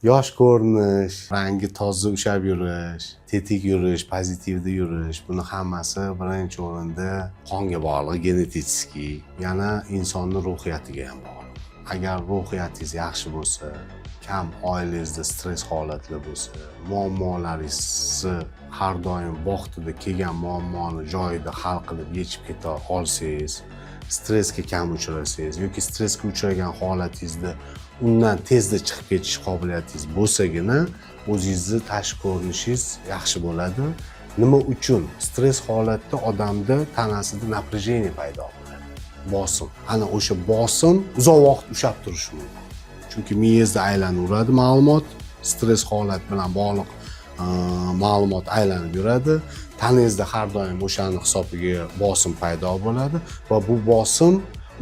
Yosh ko'rinish, rangi toza ushlab yurish, tetik yurish, pozitivda yurish, buni hammasi birinchi o'rinda qonga bog'liq, genetik, yana insonni ruhiyatiga ham bog'liq. Agar ruhiyatingiz yaxshi bo'lsa, kam oilangizda stress holatlar bo'lsa, muammolaringizni har doim vaqtida kelgan muammoni joyida hal qilib, yechib keta olsangiz, stressga kam uchrasangiz yoki stressga uchragan holatingizda undan tezda chiqib ketish qobiliyatingiz bo'lsagina, o'zingizni tashqi ko'rinishingiz yaxshi bo'ladi. Nima uchun? Stress holatda odamda tanasida напряжение paydo bo'ladi, bosim. Ana o'sha bosim uzoq vaqt ushlab turishi mumkin, chunki miyangizda aylanaveradi ma'lumot, stress holat bilan bog'liq ma'lumot aylanib yuradi tanangizda. Har doim o'shani hisobiga bosim paydo bo'ladi va bu bosim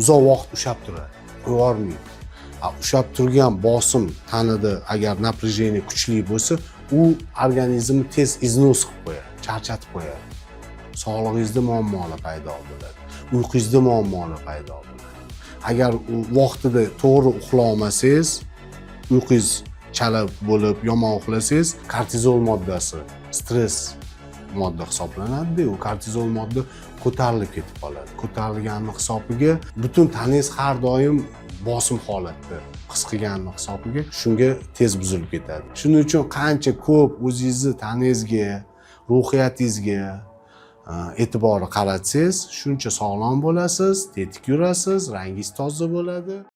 uzoq vaqt ushlab turadi, qo'yvormaydi. Ushlab turgan bosim tanada agar напряжение kuchli bo'lsa, u organizmni tez износ qilib qo'yadi, charchatib qo'yadi. Sog'lig'ingizda muammolar paydo bo'ladi, uyqungizda muammolar paydo bo'ladi. Agar u vaqtida to'g'ri uxlolmasangiz, uyqungiz chala bo'lib, yomon uxlasangiz, kortizol moddasi, stress modda hisoblanadida, u kortizol modda ko'tarilib ketib qoladi. Ko'tarilgani hisobiga butun tanangiz har doim bosim holatda his qilgani hisobiga shunga tez buzilib ketadi. Shuning uchun qancha ko'p o'zingizni tanangizga, ruhiyatingizga e'tibor qaratsangiz, shuncha sog'lom bo'lasiz, tetik yurasiz, rangingiz toza bo'ladi.